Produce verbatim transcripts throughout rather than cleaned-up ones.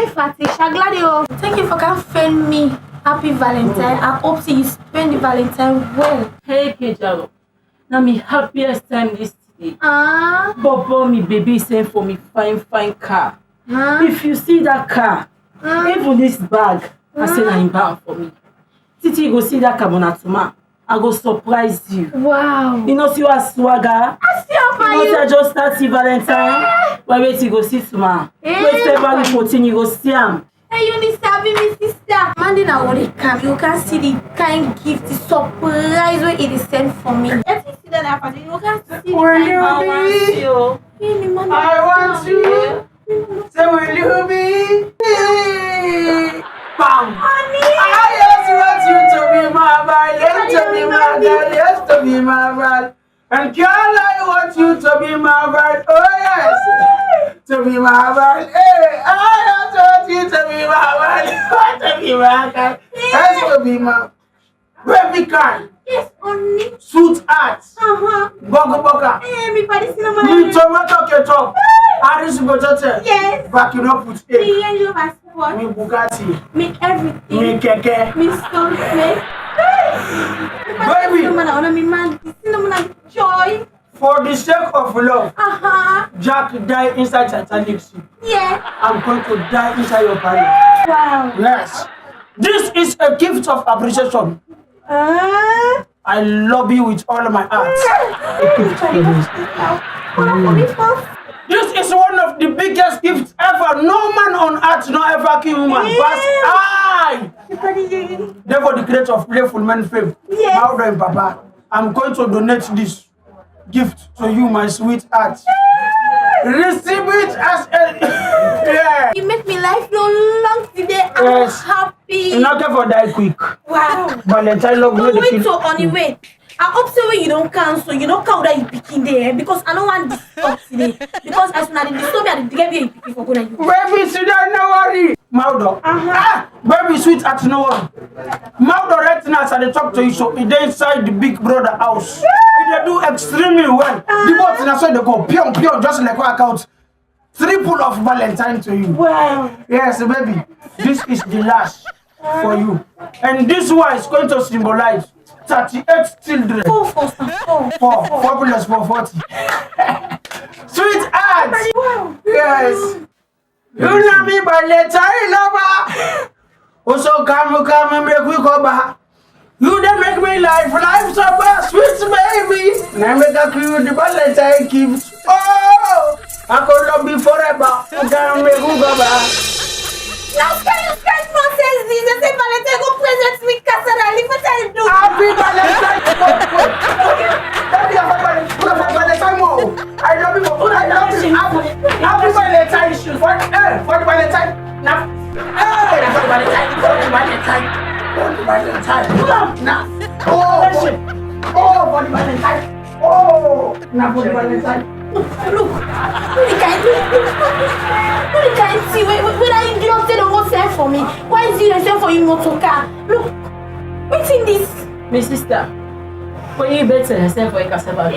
Fatisha, glad you. Thank you for come find me. Happy Valentine. I hope say you spend the Valentine well. Hey, Kejalo. Na mi happiest time this day. Ah. Bobo, mi baby send for me fine, fine car. Ah. If you see that car, ah, even this bag, I say na him buy am for me. Titi, you go see that carbonatuma. I go surprise you. Wow. You know see what swagger? I see how far you know say I just start see Valentine. Eh. Wait, wait, you go see tomorrow. Eh, wait, February fourteen, you go see am. Hey, you need sabi me, sister. Monday na only come. You can see the kind gift, the surprise wey e dey send for me. Let me sit down for you. You can see the kind I want you. Hey, the man I want you. Say, will you be? Bam! Honey! I just want you to be my bride, yes, to be my girl, yes, to be my bride. And girl, I want you to be my bride, oh yes, to be my bride. Hey, I just want you to be my bride, to be my girl, yes, to be my Baby kind. Yes, honey. Sweetheart. Uh-huh. Boga boga. Eh, mi padi cinnamon. Mi tomato ketchup. Aris bojote. Yes. Back it up with egg. Mi yellow passport. Mi Bugatti. Mi everything. Mi keke. Mi stone. Mi. Baby. Cinnamon, I wanna be man. Cinnamon, I joy. For the sake of love, uh-huh, Jack die inside Titanic ship. Yeah. I'm going to die inside your palace. Wow. Yes. This is a gift of appreciation. Uh, I love you with all my heart. This is one of the biggest gifts ever. No man on earth no ever kill woman. But I, therefore, the creator of playful men fame, yeah, Maudo and Papa, I'm going to donate this gift to you, my sweetheart. Receive it as a yeah. You make me life long, long today. I'm, yes, happy. You not get for die quick. Wow. Valentine love no dey kill. Wait, so on the way. I hope say when you don't cancel, you don't count that you picking there because I don't want this talk today. Because as soon as they disturb me, I dey get where you picking for go na you. Baby, sit down, no worry. Maudo. Uh-huh. Ah, baby sweetheart, no worry. Maudo, right now as I dey talk to you so, e dey inside the big brother house. E dey do extremely well. The boat na so e dey go, pion, pion, just like one account. Triple of Valentine to you. Wow. Yes, baby. This is the last for you. And this one is going to symbolize thirty-eight children. Four, four, four. Four, four plus four, forty. Sweetheart. Wow. Yes. You know me by letter lover. Also come, come and make we go back. You dey make me life, life so far, sweet baby. Now make I give you the Valentine gift. Oh, I could love you forever. You can make we go back. Now scary, scary nonsense this. They say Valentine go present me kasala. Leave what I do. Happy Valentine. Wait, wait, wait. Let me have a Valentine. Let me have a Valentine more. I love you. I love you. Happy, happy Valentine. For, eh, for the Valentine. Now, eh, for the Valentine. For the Valentine. For the Valentine. Come on now. Oh, oh, oh, for the Valentine. Oh, now for the Valentine. Look, look the kind, look the kind thing wey, wey, wey that idiot say dem go sell for me. Why is he sell for him motor car? Look, wetin this? My sister, when you bet sell yourself for a cassava,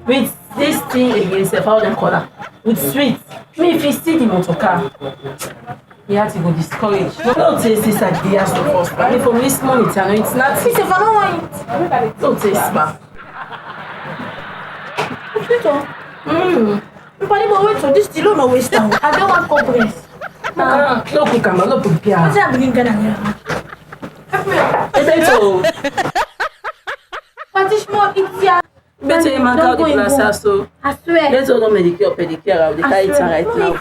with this thing against the, how dem call am, with sweet. Me, if you see the motor car, your heart go discourage. No, no taste this like the house of us. But for this money, it's not. Me sef, I no want it. No taste, ma. Hospital. Mm. Nobody go wait for this still no waste am. I don't want compliments. Ah, no cook am, no prepare. What's that begin Ghana here? Help me. Ebe to. Patish mo itia. Beto e man ka di plaza so. I swear. Beto don medicure pedicure, I dey carry it right now.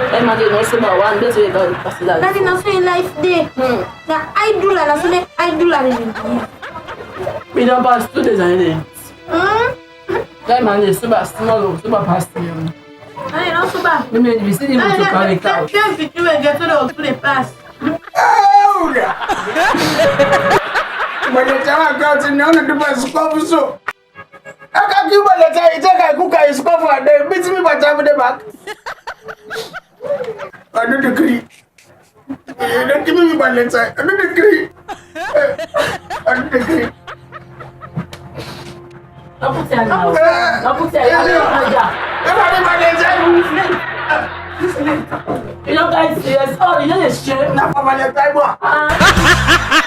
E man dey no say ba one, Beto e don pass that. Daddy, na so in life dey. Hmm. Na I do la, na so make I do la dey. We don pass two days and then. Hmm? That man dey super small, super pass to you. Daddy, na super. Maybe we see him to carry cow. Tell pikin wey get to the hospital dey pass. Ewda! By the time I got in, none of the boys come so. I can give by the time you take a cook and you scoff and they beat me by time with the back. I don't agree. You don't give me by the time. I don't agree. I don't agree. No put your hand now. No put your hand. No put your hand. If I give by the time, you sleep. You sleep. You no get serious. Oh, you no dey shame. Na for Valentine boy. Ah.